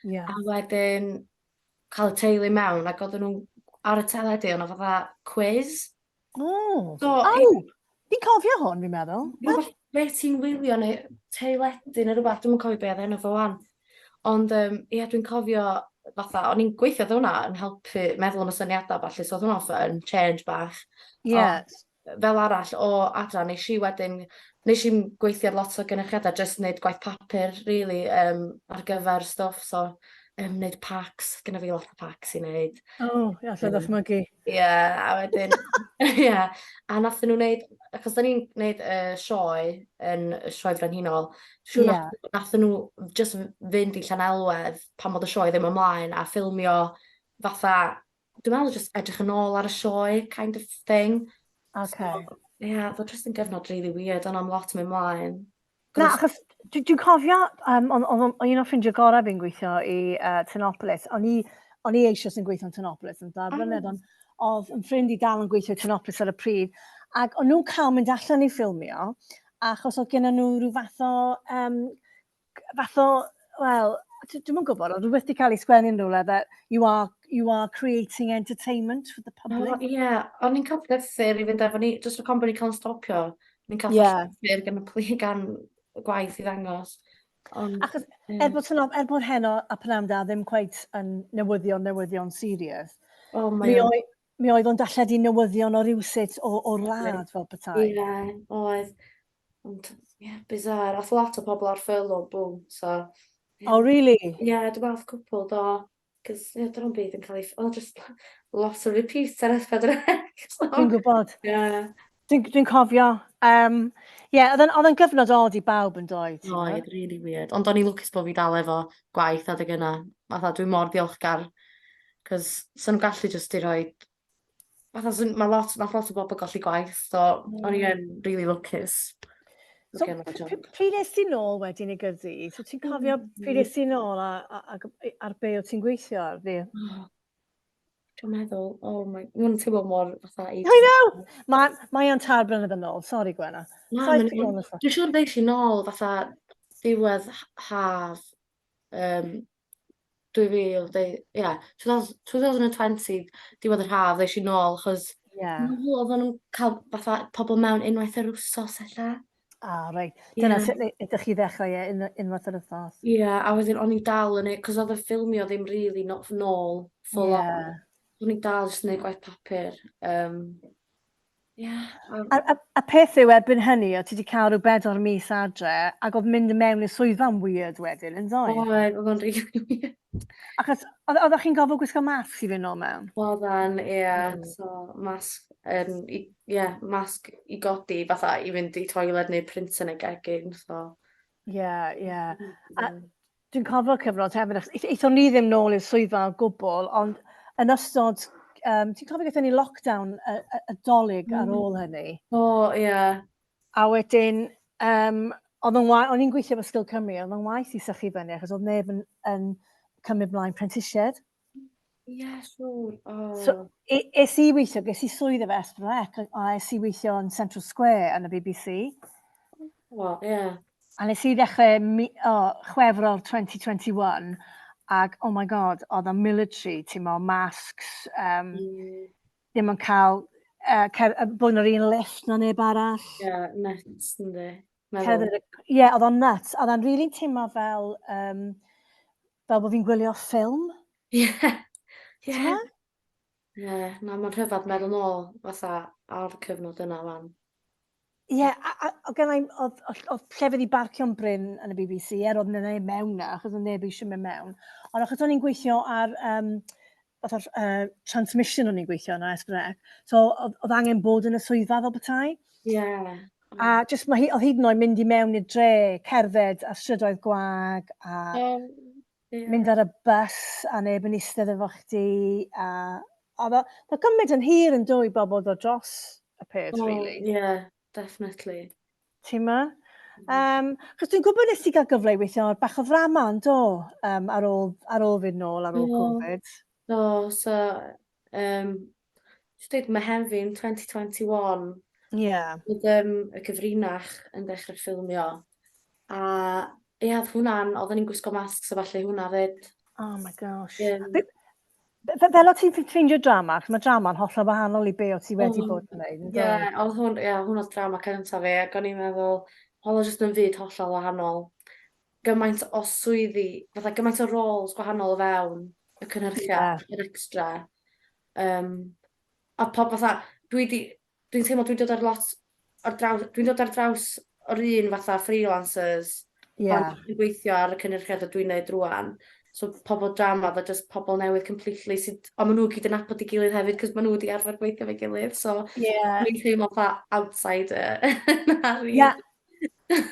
a wedyn cael y teulu mewn, ac oedden nhw ar y teledu, oedd 'na fatha quiz.
Oh.
So,
Aw, fi'n cofio hwn, fi'n meddwl.
Rhywbeth be ti'n wylio neu teledu neu rhywbeth, dwi'm yn cofio be oedd enw fo wan. Ond ie, dwi'n cofio fatha, o'n i'n gweithio oedd hwnna yn helpu meddwl am y syniadau falle, so oedd hwnna'n fun, change bach. Ond fel arall o adra, nes i wedyn, nes i'm gweithio ar lot o gynyrchiadau, jyst wneud gwaith papur, really, ar gyfer stwff, so Wneud packs, gyda fi lot o packs i wneud.
O, oh, ie, allai ddychmygu.
Ie, yeah, a wedyn, ie, yeah, a nathon nhw wneud, achos da ni'n gwneud y sioe yn y Sioe Frenhinol, siŵr yeah. Nathon nhw just fynd i Llanelwedd pan bod y sioe ddim ymlaen a ffilmio fatha, dwi'n meddwl just edrych yn ôl ar y sioe kind of thing.
Okay.
So, ie, yeah, oedd o just yn gyfnod really weird, ond am lot yn mynd mlaen.
Na, achos dwi'n cofio, oedd un o ffrindiau gorau fi'n gweithio i Tinopolis. O'n i eisoes yn gweithio yn Tinopolis yn dair blynedd, ond oedd yn ffrind i dal yn gweithio i Tinopolis ar y pryd. Ac o'n nhw'n cael mynd allan i ffilmio, achos oedd gen nhw rhyw fath o, wel, dwi'm yn gwybod, oedd rhywbeth wedi cael ei sgwennu yn rhywle that you are creating entertainment for the public.
O, ie, yeah. O'n i'n cael llythyr i fynd efo ni, just o con bod ni'n cael stopio. Ni'n cael llythyr gan y pli, gan y gwaith i ddangos.
Ond, achos er bod Heno a Pnawn Da ddim quite yn newyddion, newyddion serious,
oh,
mi oedd o'n darlledu newyddion o rywsut o'r wlad fel petai.
Ie, yeah, oedd. Ond, ie, yeah, bizarre. Ath lot o pobl ar furlough, boom, so.
Yeah. Oh, really?
Ie, yeah, dwi'n meddwl cwpl, do. Cos, ie, yeah, dyna'n byd yn cael ei. Oh, just lot o repeats ar S4C.
So, dwi'n gwybod.
Yeah.
Dwi cofio. Yeah, oedd yn gyfnod od i bawb yn dod.
Oedd, really weird. Ond o'n i lwcus bod fi dal efo gwaith adeg yna. Fatha, dwi'n mor ddiolchgar. Cos, sa'n nhw'n gallu just i rhoi. Fatha, nath lot o bobl golli gwaith, so o'n i yn really lwcus.
So, pryd es ti nôl wedyn i Gaerdydd? So, ti'n cofio pryd es ti nôl a ar be o ti'n gweithio ar fi?
Oh, dwi'n meddwl, oh my, mae'n teimlo mor fatha.
I know! Mae o'n 3 blynedd yn ôl, sorry Gwenna.
Na, dwi'n siŵr ddeis i nôl fatha diwedd haf 2000, yeah, 2020, diwedd yr haf, ddeis i nôl, achos oedden nhw'n cael fatha pobl mewn unwaith yr wsos ella.
Ah, reit. Dyna sut ydych chi ddechrau e, unwaith yr wythnos.
Ie, yeah, a wedyn o'n i dal yn ei, cos oedd y ffilmio ddim really not nôl full on. O'n i dal jyst yn neud gwaith papur. Yeah.
A peth yw erbyn hynny, o ti wedi cael rhyw 4 mis adre, ac oedd mynd i mewn i'r swyddfa'n weird wedyn, yn doedd?
Oedd, oedd o'n really weird.
Achos, oeddech chi'n gofod gwisgo masg i fynd nôl mewn?
Oedden, ie. So, masg, yeah, masg i godi, fatha i fynd i toilet neu printer neu gegin, so.
Ie. A dwi'n cofio cyfnod hefyd, achos aethon ni ddim nôl i'r swyddfa o gwbl, ond yn ystod, ti'n cofio gaethon ni lockdown y Dolig ar ôl hynny?
O, ie.
A wedyn, o'n i'n gweithio efo Sgil Cymru, oedd o'n waith i sychu fyny, achos oedd neb yn cymryd mlaen prentisiaid.
Ie, siŵr. Oh.
So, es i weithio, ges i swydd efo S4C, a es i weithio yn Central Square yn y BBC.
O, ie.
A nes i ddechrau oh, Chwefror 2021, ac oh my God, oedd y military, ti'n mo, masks, ddim yn cael bod yn yr un lift na neb arall.
Ie, nuts, yndi.
Meddwl. Cerdded. Ie, oedd o'n nuts. Oedd o'n really teimlo fel bod fi'n gwylio ffilm.
Ie.
T'mo'?
Ie, na, mae'n rhyfedd meddwl nôl fatha ar y cyfnod yna wan.
Ie, a oedd gennai, oedd llefydd i barcio'n brin yn y BBC, er oedd neb mewn na, achos oedd neb eisiau mynd mewn. Ond achos o'n i'n gweithio ar, fatha'r transmission o'n i'n gweithio yna, S4C, so oedd angen bod yn y swyddfa fel petai. A just mae hi, oedd hyd yn oed mynd i mewn i'r dre, cerdded a strydoedd gwag, a mynd ar y bus a neb yn eistedd efo chdi. A oedd o gymryd yn hir yn dwy bobl ddod dros y peth, really.
Ie, definitely.
Ti'n ma? Chos dwi'n gwybod nes ti gael gyfle i weithio ar bach o ddrama yn do, ar ôl fynd nôl, ar ôl Covid.
Do, so, just dweud Mehefin 2021, oedd Y Cyfrinach yn dechrau ffilmio. A ie, oedd hwnna'n, oedden ni'n gwisgo masks a falle hwnna fyd.
Oh my gosh. Fel o ti'n ffeindio drama, achos mae drama'n hollol wahanol i be o ti wedi bod yn gwneud, yn
Ie,
doedd?
Oedd hwn, ie, hwn oedd drama cyntaf fi, ac o'n i'n meddwl, oedd o jyst yn fyd hollol wahanol. Gymaint o swyddi, fatha gymaint o roles gwahanol o fewn y cynhyrchiad, yr extra. A pob fatha, dwi'n teimlo dwi'n dod ar lot, ar draws, dwi'n dod ar draws o'r un fatha freelancers pan dwi'n gweithio ar y cynhyrchiad a dwi'n neud rwan. So pobl drama, oedd o just pobl newydd completely, sydd, ond maen nhw gyd yn nabod ei gilydd hefyd, cos maen nhw wedi arfer gweithio efo'i gilydd, so o'n i'n teimlo fatha outsider. Na, really.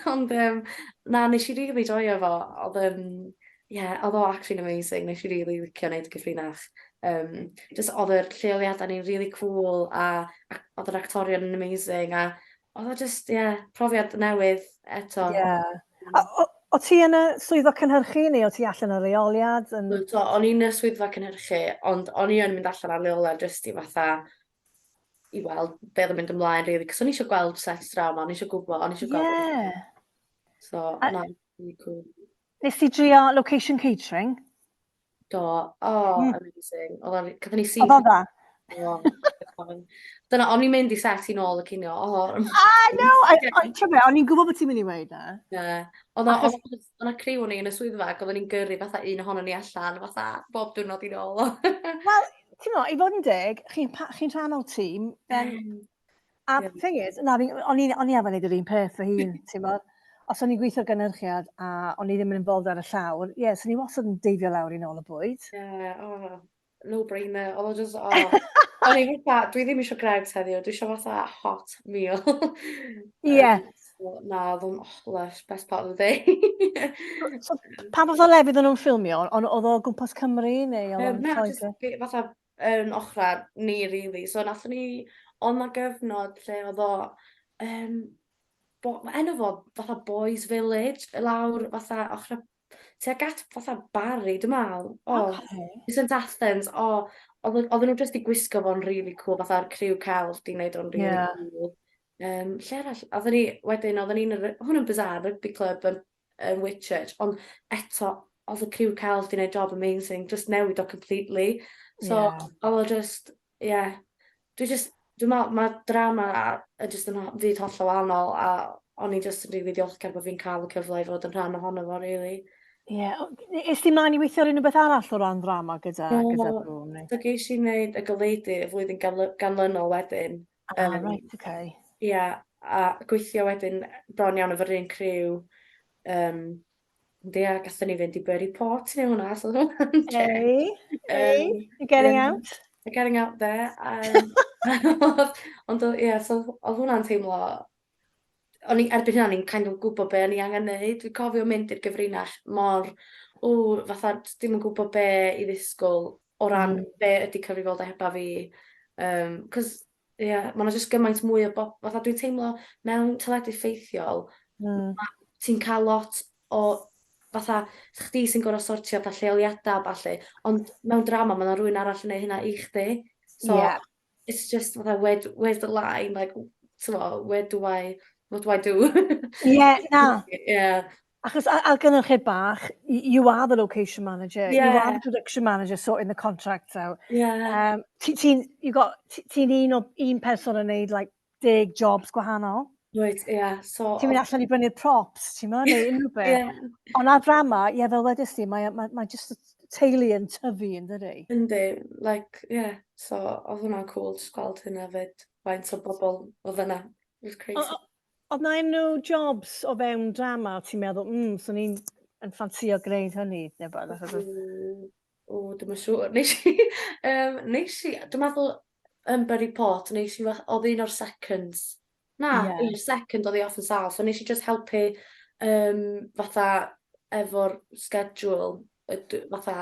Ond na, nes i really joio fo. Oedd, yeah, oedd o actually amazing. Nes i really licio wneud y Gyfrinach. Just oedd yr lleoliadau ni'n really cool a oedd yr actorion yn amazing a oedd o just, yeah, profiad newydd eto.
Yeah. A, o ti yn y swyddfa cynhyrchu neu o ti allan ar leoliad? Yn...
So, o'n i'n y swyddfa cynhyrchu, ond o'n i yn mynd allan ar leoliad just i fatha i weld be oedd yn mynd ymlaen, really. Cos o'n i eisiau gweld set drama, o'n i eisiau gwybod, o'n i eisiau gweld. So, na, really cool.
Nes ti drio location catering?
Do, oh, amazing. Oedd o'n, gathon ni
Oedd o'n dda?
Oh, dyna, o'n i'n mynd i set i nôl y cinio. Oh,
Ah, no! Ti'n be, o'n i'n gwybod bod ti'n mynd i weud na.
Yeah. Oedd oedd 'na criw o'n i yn y swyddfa ac oedden ni'n gyrru fatha un ohonon ni allan fatha bob diwrnod i nôl.
Wel, ti'n mo, i fod yn deg, chi'n chi rhan o'r tîm, then. A thing is, na, o'n i arfer wneud yr un peth fy hun, ti'n mo. Os o'n i'n gweithio gynhyrchiad a o'n i ddim yn involved ar y llawr, ie, yeah, so ni wastad yn deifio lawr i nôl y bwyd.
Yeah, oh, no brainer. Oedd o just, oh. O'n i fatha, dwi ddim eisiau Greggs heddiw, dwi eisiau fatha hot meal. So, na, oedd o'n, oh, lush, best part of the day.
So, pa fath o lefydd o'n nhw'n ffilmio? Oedd o gwmpas Cymru neu oedd o'n
Na, just Lloegr? Fatha yn ochra ni, really. So, nathon ni, oedd 'na gyfnod lle oedd o, ma' enw fo fatha Boys Village, i lawr fatha ochra, tuag at fatha Barry, dwi'n meddwl. O, St Athens, o, oedden nhw jyst 'di gwisgo fo'n really cool, fatha'r criw celf 'di wneud o'n really cool. Lle arall? Oedden ni, wedyn, oedden ni'n, hwn yn bizarre, rugby club yn Whitchurch, ond eto, oedd y criw celf 'di wneud job amazing, just newid o completely. So, oedd o just, yeah, dwi just, dwi'n meddwl, mae drama yn just yn fyd hollol wahanol, a o'n i just yn rili ddiolchgar bod fi'n cael y cyfle i fod yn rhan ohono fo, really.
Ie. Yeah. Es ti mlaen i weithio ar unrhyw beth arall o ran drama gyda Boom? Neu?
So ges i wneud y Goleudy y flwyddyn ganlynol wedyn.
Ah, right, okay.
Ie, a gweithio wedyn bron iawn efo'r un criw. Ond ie, gathon ni fynd i Burry Port i neud hwnna, so oedd hwnna'n
Hey, hey, you're getting out.
You're getting out there. Ond ie, so oedd hwnna'n teimlo... O'n i, erbyn hynna, o'n i'n kind of gwybod be o'n i angen neud. Dwi'n cofio mynd i'r Gyfrinach mor, o, fatha, jyst ddim yn gwybod be i ddisgwyl o ran be ydy cyfrifoldebau fi. Cos, ie, yeah, ma' 'na jyst gymaint mwy o bob... Fatha, dwi'n teimlo mewn teledu ffeithiol, ti'n cael lot o, fatha, chdi sy'n gorfod sortio fatha lleoliadau a ballu, ond mewn drama ma' 'na rywun arall yn neud hynna i chdi. So, it's just fatha, where's the line? Like, t'mo, where do I, what do I do?
Ie, na. Achos ar gynhyrchiad bach, you are the location manager, you are the production manager sorting the contracts out. Ti'n you got, ti'n un o un person yn neud like 10 jobs gwahanol.
Right, yeah. So,
Ti'n mynd allan i brynu'r props, ti'n mynd, neu unrhyw beth. Ond ar drama, ie, fel wedys ti, mae just y teulu yn tyfu, yn dydi?
Yndi, like, yeah. So, oedd hwnna'n cool, just gweld hynna fyd. Faint o bobl oedd yna. It was crazy.
Oedd na unrhyw jobs o fewn drama, o ti'n meddwl, swn i'n yn ffansio gwneud hynny, neu beth?
O, dwi'm yn siŵr. Nes i, dwi'n meddwl yn Burry Port, nes i, oedd un o'r seconds. Na, un second oedd hi off yn sâl, so nes i just helpu fatha efo'r schedule, fatha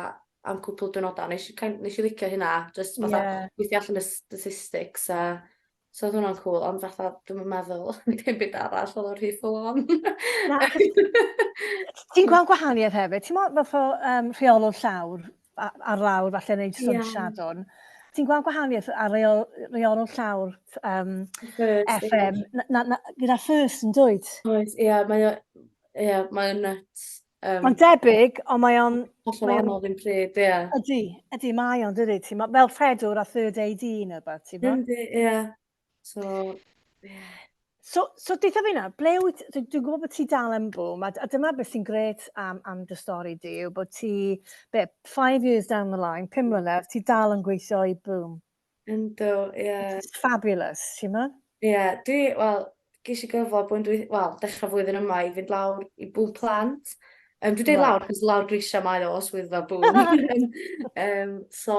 am cwpl diwrnodau. Nes i licio hynna, just fatha gweithio allan y statistics a so oedd hwnna'n cool, ond fatha dwi'm yn meddwl dim byd arall, oedd o'n rhy full on.
Na, achos ti'n gweld gwahaniaeth hefyd. Ti'n meddwl fath o rheolwr llawr, ar lawr, falle wneud stwnt Siadwrn. Ti'n gweld gwahaniaeth ar reolwr llawr
First, ie.
FM, na, gyda First yn dwyt?
Oes, ie, mae o, ie, mae o'n nuts.
Mae'n debyg, ond mae o'n...
Hollol
mae o'n
wahanol ddim pryd, ie.
Ydy, mae o'n, dydy. Ti'n fel rhedwr a third AD neu beth, ti'n mo?
Yndi, ie. So, ie.
So deutha fi nawr, ble wyt, dwi'n gwybod bod ti dal yn Boom, a dyma beth sy'n grêt am dy stori di, yw bod ti, be, 5 years down the line, 5 mlynedd, ti dal yn gweithio i Boom.
Yndw, ie.
It's fabulous, ti'n mo?
Ie, dwi, wel, ges i gyfle blwyddyn dwi, wel, dechrau flwyddyn yma i fynd lawr i Boom Plant. Dwi'n dweud lawr, cos lawr grisiau mae o, swyddfa Boom. So,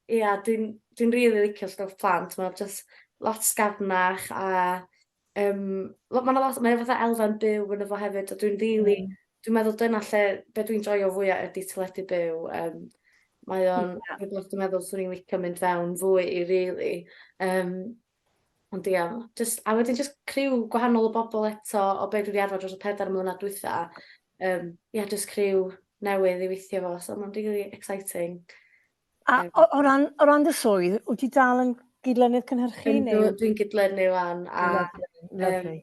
ia, yeah, dwi'n dwi really licio stwff plant. Mae'n just lot sgafnach a mae lot, mae fatha elfen byw yn efo hefyd, a dwi'n really, dwi'n meddwl dyna lle, be dwi'n joio fwyaf ydy teledu byw. Mae o'n rhywbeth dwi'n meddwl swn i'n licio mynd fewn fwy i, really. Ond ia, just, a wedyn just criw gwahanol o bobl eto o be dwi wedi arfer dros y 4 mlynedd dwytha. Ia, just criw newydd i weithio fo, so mae'n really exciting.
A o ran dy swydd, wyt ti dal yn gydlynydd cynhyrchu?
Neu? Dwi'n gydlynu wan. A,
Lovely, lovely.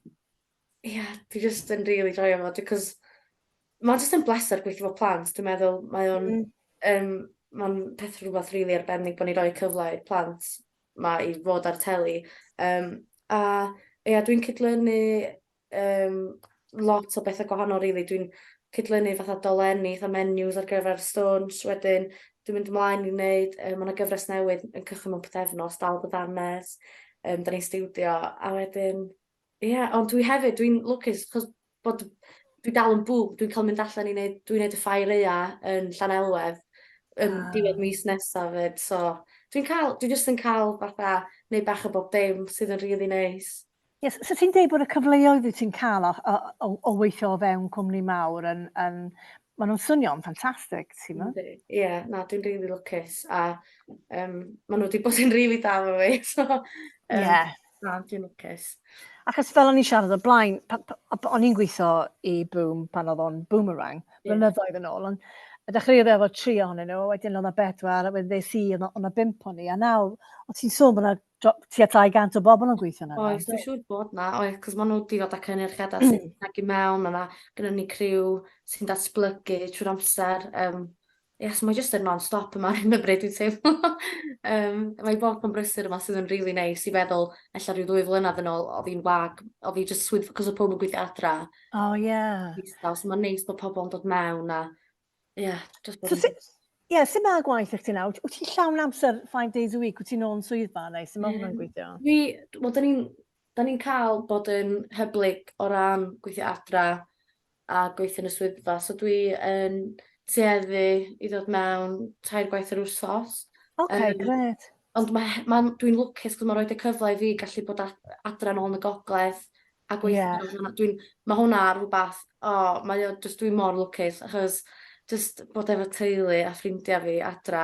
Ia, dwi just yn really joio fo, because mae'n just yn bleser gweithio fo plant, dwi'n meddwl, mae o'n, mae'n peth rhywbeth really arbennig bod ni'n rhoi cyfle i'r plant ma i fod ar teli. A ia, dwi'n cydlynu lot o bethau gwahanol, really. Dwi'n cydlynu fatha dolenni, fatha menus ar gyfer stwnsh, wedyn dwi'n mynd ymlaen i wneud, mae yna gyfres newydd yn cychwyn mewn pythefnos, Dal Dy Ddannedd, da ni'n stiwdio, a wedyn, ie, yeah, ond dwi hefyd, dwi'n lwcus, chos bod dwi dal yn Boom, dwi'n cael mynd allan i wneud, dwi'n wneud y ffair aea yn Llanelwedd yn diwedd mis nesaf fyd, so dwi'n cael, dwi jyst yn cael fatha, neud bach o bob dim sydd yn really nice.
Yes, so ti'n deud bod y cyfleoedd wyt ti'n cael o weithio o fewn cwmni mawr yn maen nhw'n swnio'n ffantastig, ti'n
meddwl? Yndi, ie, na, dwi'n really lwcus a maen nhw wedi bod yn really da efo fi, so na, dwi'n lwcus.
Achos fel o'n i'n siarad o blaen, o'n i'n gweithio i Boom pan oedd o'n Boomerang, blynyddoedd yn ôl, ond y dechreuodd efo tri ohonyn nhw, wedyn oedd 'na bedwar, a wedyn ddes i, oedd 'na bump o'n i, a nawr, o ti'n sôn bod 'na tua 200 o bobl yn gweithio yna.
Oes, dwi'n siŵr bod na, oes, cos maen nhw wedi dod â cynyrchiadau sy'n ag i mewn, mae 'na gynnon ni criw sy'n datblygu trwy'r amser. Ie, so mae jyst yn non-stop yma ar hyn o bryd, dwi'n teimlo. Mae bob yn brysur yma sydd yn really nice i feddwl, ella rhyw 2 flynedd yn ôl, oedd hi'n wag, oedd hi just swydd, cos oedd pawb yn gweithio adra.
Oh, yeah.
Distaw, so mae'n neis bod pobl yn dod mewn a, ie, yeah, just bod
So, yn ie, sut mae gwaith i chdi nawr? Wyt ti'n llawn amser 5 days a week? Wyt ti'n ôl yn swyddfa neu sut mae hwnna'n gweithio?
Dwi, wel, da ni cael bod yn hyblyg o ran gweithio adra a gweithio yn y swyddfa. So dwi yn tueddu i ddod mewn tair gwaith yr wsos.
OK, grêt.
Ond dwi'n lwcus cos mae'n rhoi y cyfle i fi gallu bod adra nôl yn y gogledd a gweithio. Yeah. Mae hwnna rhywbeth, o, oh, mae o, just dwi'n mor lwcus, achos just bod efo teulu a ffrindiau fi adra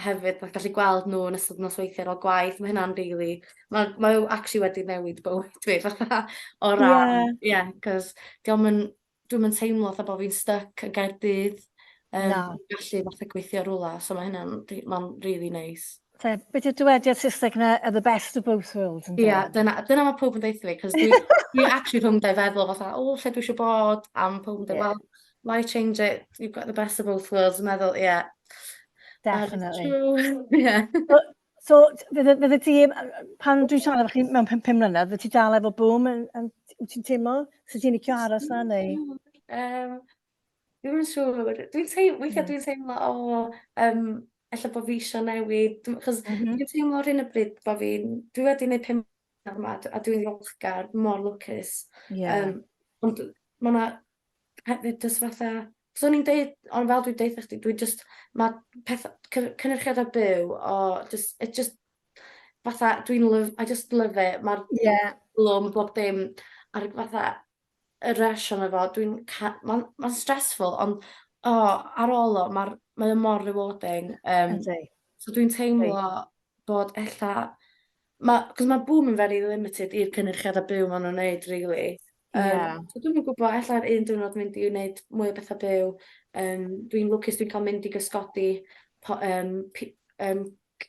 hefyd, a gallu gweld nhw yn ystod nosweithiau ar ôl gwaith, mae hynna'n really, mae o actually wedi newid bywyd fi, fatha, o ran, ie, yeah, cos dwi'm yn teimlo fatha bod fi'n stuck yn Gaerdydd.
Na.
Gallu fatha gweithio rwla, so mae hynna'n mae'n really nice.
Te, beth yw'r dywediad Saesneg na, "the best of both worlds",
ynddo? Ie, yeah, dyna mae pawb yn deutha fi, cos dwi actually rhwng dau feddwl fatha, "O, lle dwi eisiau bod?" A mae pawb yn dweud, "Well, why change it? You've got the best of both worlds." Yn meddwl, yeah.
That is Definitely.
true. Yeah.
So, fydde ti, pan dwi'n siarad efo chi mewn 5 mlynedd, fydde ti dal efo Boom, wyt ti'n teimlo? So ti'n licio aros na, neu?
Dwi'm yn siŵr. Dwi'n teimlo, weithiau dwi'n teimlo, o, ella bod fi eisiau newid. Achos dwi'n teimlo ar hyn o bryd bod fi'n, dwi wedi gwneud 5 mlynedd yma a dwi'n ddiolchgar, mor lwcus. Ond mae 'na hefyd jyst fatha, so o'n i'n deud, ond fel dwi'n deutha chdi, dwi just, mae peth, cynyrchiadau byw, o, just, it just, fatha, dwi'n love, I just love it. Mae'r blwm, bob dim, a'r fatha, y rush ono fo, mae'n ma stressful, ond o, ar ôl o, mae o mor rewarding. So dwi'n teimlo bod ella, cos mae Boom yn very limited i'r cynyrchiadau byw maen nhw'n neud, really. So dwi'm yn gwybod, ella'r un diwrnod mynd i wneud mwy o bethau byw. Dwi'n lwcus dwi'n cael mynd i gysgodi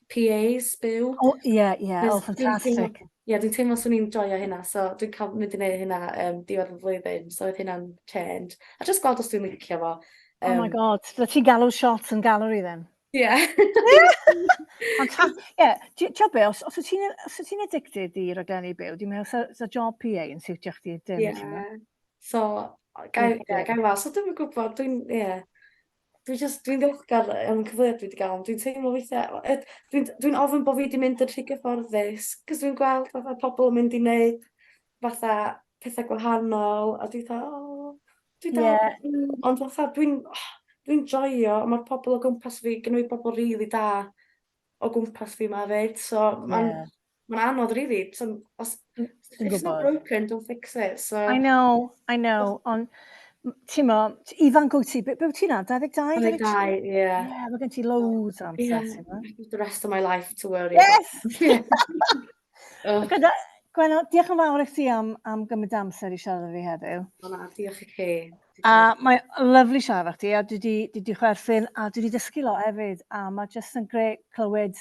PAs byw.
O, ie. Oh, ffantastig.
Ie, dwi'n teimlo swn i'n joio hynna, so dwi'n cael mynd i wneud hynna diwedd y flwyddyn, so oedd hynna'n change. A just gweld os dwi'n licio fo.
Oh my God, fydde ti'n galw shots yn gallery then?
Ie.
Ie, ti'n gwybod be, os wyt ti'n addicted i raglenni byw, dwi'n meddwl sa job PA yn siwtio chdi dim.
Ie. Ti'n meddwl? So, gai weld. So dwi'm yn gwybod, dwi'n, ie. Dwi just, dwi'n ddiolchgar am y cyfleoedd dwi wedi gael, ond dwi'n teimlo weithiau, dwi ofyn bod fi wedi mynd yn rhy gyfforddus, cos dwi'n gweld fatha pobl yn mynd i wneud fatha pethau gwahanol, a dwi'n fatha, "O, Dwi dal, yeah. Ond fatha, dwi'n oh, dwi joio, mae'r pobl o gwmpas fi, gynnu fi bobl rili really da o gwmpas fi ma fyd, so mae'n yeah. ma anodd really. So, os, if it's not broken, don't fix it. So,
I know, I know, ond ti'n mo, ifanc wyt ti, be wyt ti na, 22?
22, ie.
Yeah. Yeah, mae gen ti loads o amser, yeah. ti'n
mo. The rest of my life to worry
yes! about. Oh. Gyda, Gwenno, diolch yn fawr i chdi am, am gymryd amser i siarad â fi heddiw.
O na, diolch i chi.
A mae lyfli siarad â chdi, a dwi wedi dwi di chwerthin, a dwi wedi dysgu lot hefyd, a mae jyst yn grêt clywed,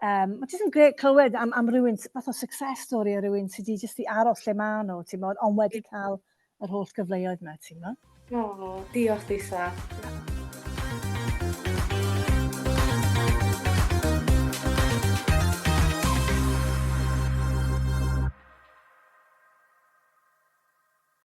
um, mae jyst yn grêt clywed am, am rhywun, fath o success story o rhywun sydd wedi jyst i aros lle maen nhw, ti'n bod, ond wedi cael yr holl gyfleoedd yma, ti'n bod.
O, diolch Lisa.